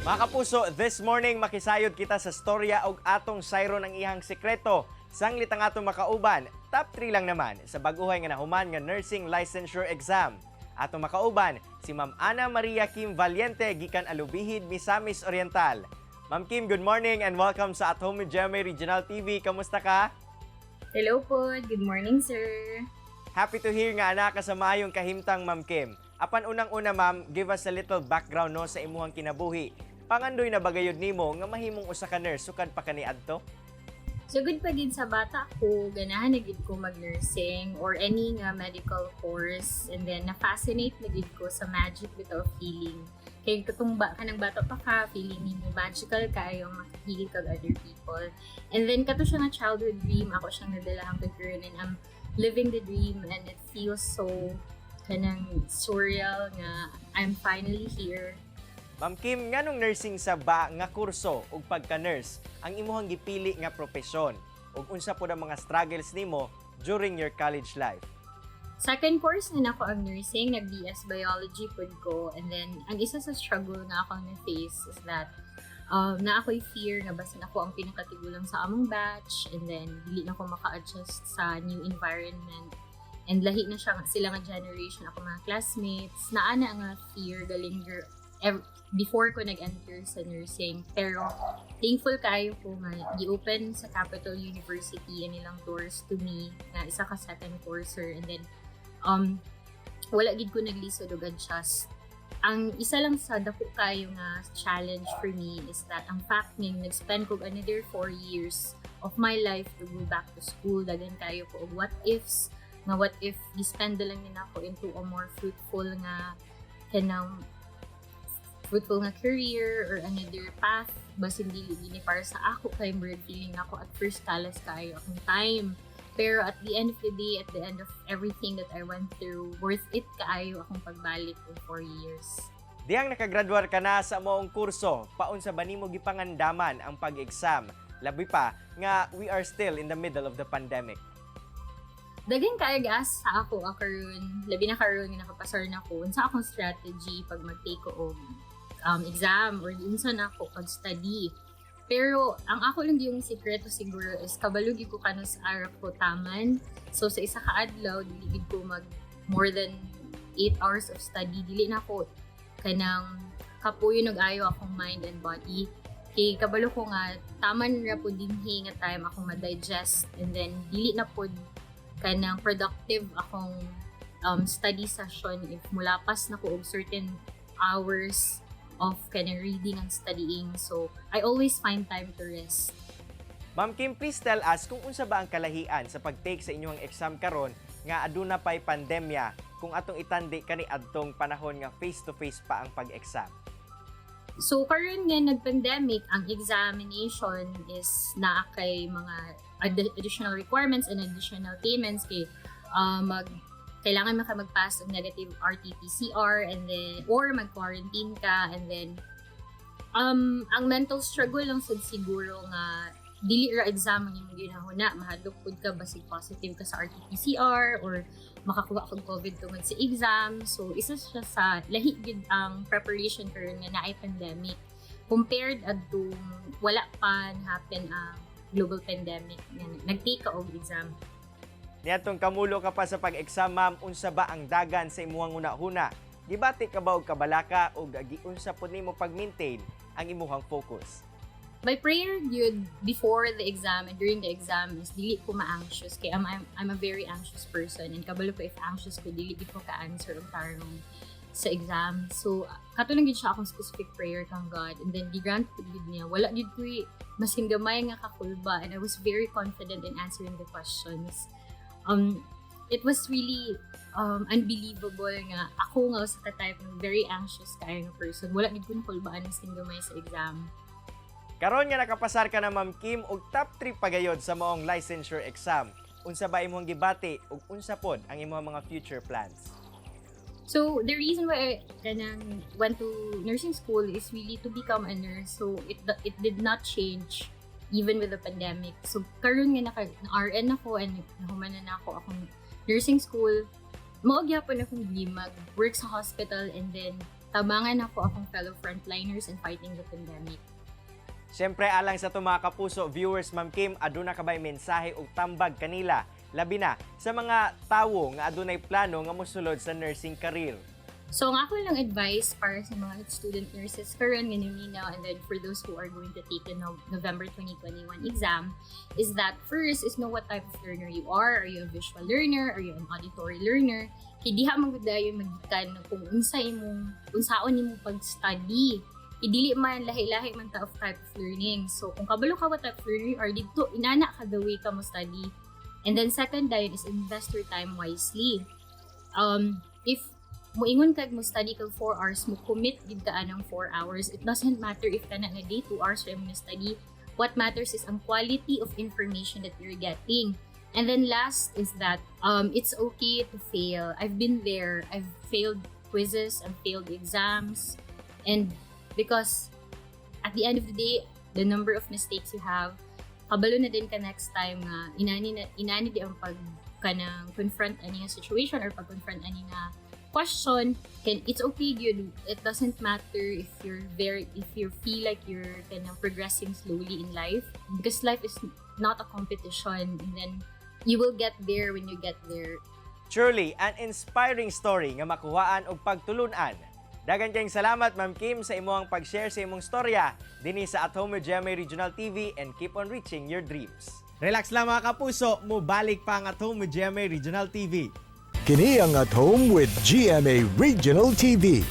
Mga kapuso, this morning makisayod kita sa storya og atong sayron ang iyang sekreto. Sanglit ang atong makauban, top 3 lang naman sa baguhay nga nahuman nga nursing licensure exam. Atong makauban si Ma'am Ana Maria Kim Valiente gikan Alubijid, Misamis Oriental. Ma'am Kim, good morning and welcome sa At Home with GMA Regional TV. Kamusta ka? Hello po. Good morning, sir. Happy to hear nga naa ka sa maayong kahimtang, Ma'am Kim. Apan unang-una, ma'am, give us a little background, no, sa imuhang kinabuhi. Pangandoy na ba gayud nimo nga mahimong usa ka nurse sukad pa kaniadto? So sugod pa gid sa bata ko, ganahan na gid ko mag-nursing or any nga medical course, and then na-fascinate na gid ko sa magic bitaw of healing. Kay katong ba kanang bata pa ka, feeling nimo magical kaayo maka-heal kag other people. And then kato siya nga childhood dream, ako siyang nadala hangtod karon and I'm living the dream and it feels so kanang surreal nga I'm finally here. Ma'am Kim, nganong nursing sa ba nga kurso ug pagka-nurse ang imuhang gipili nga propesyon? Ug unsa pod ang mga struggles nimo during your college life? Second course na nako ang nursing, nag-BS Biology pud ko. And then, ang isa sa struggle nga ako na-face is that naa ako'y fear nga basin ako ang pinakatigulang sa among batch and then dili na ko maka-adjust sa new environment. And lahi na siya sila nga generation, ako mga classmates. Naa na nga fear galinger before ko nag-enter sa nursing. Pero thankful kayo ko nga gi-open sa Capital University ang ilang doors to me nga isa ka second courser, and then wala gid ko naglisod og adjust. Ang isa lang sa dako kayo nga challenge for me is that ang fact nga nag-spend ko another 4 years of my life to go back to school, daghan kayo ko og what ifs nga what if gi-spend na lang din ako into a more fruitful nga kanang fruitful nga career or another path, basin dili gini para sa ako, kay murag feeling nako at first kalas kayo akong time. Pero at the end of the day, at the end of everything that I went through, worth it kaayo akong pagbalik for 4 years. Dihang nakagraduar ka na sa moong kurso, paunsa ba nimo gipangandaman ang pag-exam? Labi pa nga we are still in the middle of the pandemic. Daghan kaayo ga-ask sa ako karon, labi na karon nga nakapasar na ko, unsa akong strategy pag mag-take ko og exam or unsa na ako pag-study. Pero ang ako lang yung sikreto siguro is kabalo gyud ko kanus-a ra ko taman. So sa isa ka adlaw, dili gid ko mag more than 8 hours of study. Dili na ako kanang kapuyon og ayo akong mind and body. Kay kabalo ko nga taman ra pud dinhi nga time akong ma-digest and then dili na pud kanang productive akong study session if mulapas na ko og certain hours of kanang reading and studying. So, I always find time to rest. Ma'am Kim, please tell us kung unsa ba ang kalahian sa pag-take sa inyong exam karon nga aduna pay pandemya kung atong itandi kani adtong panahon nga face to face pa ang pag-exam. So, karon nga nag-pandemic, ang examination is naa kay mga additional requirements and additional payments kay mag kailangan maka mag-pass og negative RT-PCR and then or mag-quarantine ka. And then ang mental struggle lang sad siguro nga dili ra exam ang imong ginahuna, mahadlok pud ka basig positive ka sa RT-PCR or makakuha kag COVID tungod sa exam. So isa siya sa lahi gid ang preparation karon nga naay pandemic compared adtong wala pa happen ang global pandemic nga nag-take ka og exam. Niadtong kamulo ka pa sa pag-exam, ma'am, unsa ba ang dagan sa imuhang hunahuna? Gibati ka ba og kabalaka o giunsa pud nimo pag-maintain ang imuhang focus? My prayer gyud before the exam and during the exam is dili ko ma-anxious kay I'm a very anxious person and kabalo ko if anxious ko, dili gid ko ka-answer og tarong sa exam. So kato lang gid siya akong specific prayer kang God and then gi-grant pud gid niya. Wala gid ko maskin gamay nga kakulba and I was very confident in answering the questions. It was really unbelievable nga ako nga usa ka type ng very anxious kaayo nga person, wala gid ko nakulbaan maskin gamay sa exam. Karon nga nakapasar ka na, Ma'am Kim, og top 3 pagayod sa maong licensure exam. Unsa ba imong gibati ug unsa pod ang imong mga future plans? So, the reason why I kanang went to nursing school is really to become a nurse. So, it did not change even with the pandemic. So, karon nga naka na RN ako and nahuman na nako akong nursing school, mao gyapon akong dream mag-work sa hospital and then Tabangan nako akong fellow frontliners in fighting the pandemic. Siyempre, alang sa atong mga kapuso viewers, Ma'am Kim, aduna ka ba'y mensahe o tambag kanila, labi na sa mga tawo nga adunay plano nga mosulod sa nursing career? So, ang ako lang advice para sa mga student nurses karon nga naminaw and then for those who are going to take the November 2021 exam is that first is know what type of learner you are. Are you a visual learner? Are you an auditory learner? Kay diha man gud dayon magikan kung unsa imong unsaon imong pag-study. Kay dili man lahi-lahi man ta of type of learning. So, kung kabalo ka what type of learner you are, didto inana ka the way ka mo study. And then second dayon is invest your time wisely. If muingon kag mo study kag 4 hours, mo commit gid ka anang 4 hours. It doesn't matter if kana nga day 2 hours ra mo na study. What matters is ang quality of information that you're getting. And then last is that it's okay to fail. I've been there. I've failed quizzes, I've failed exams, and because at the end of the day, the number of mistakes you have, kabalo na din ka next time nga inani na inani di ang pag kanang confront ani nga situation or pag confront ani nga question. Can it's okay gyud. It doesn't matter if you feel like you're kanang progressing slowly in life, because life is not a competition, and then you will get there when you get there. Truly, an inspiring story nga makuhaan og pagtulunan. Daghan kayong salamat, Ma'am Kim, sa imong pag-share sa imong storya dinhi sa At Home with GMA Regional TV, and keep on reaching your dreams. Relax lang, mga kapuso, mubalik pa ang At Home with GMA Regional TV. Kini ang At Home with GMA Regional TV.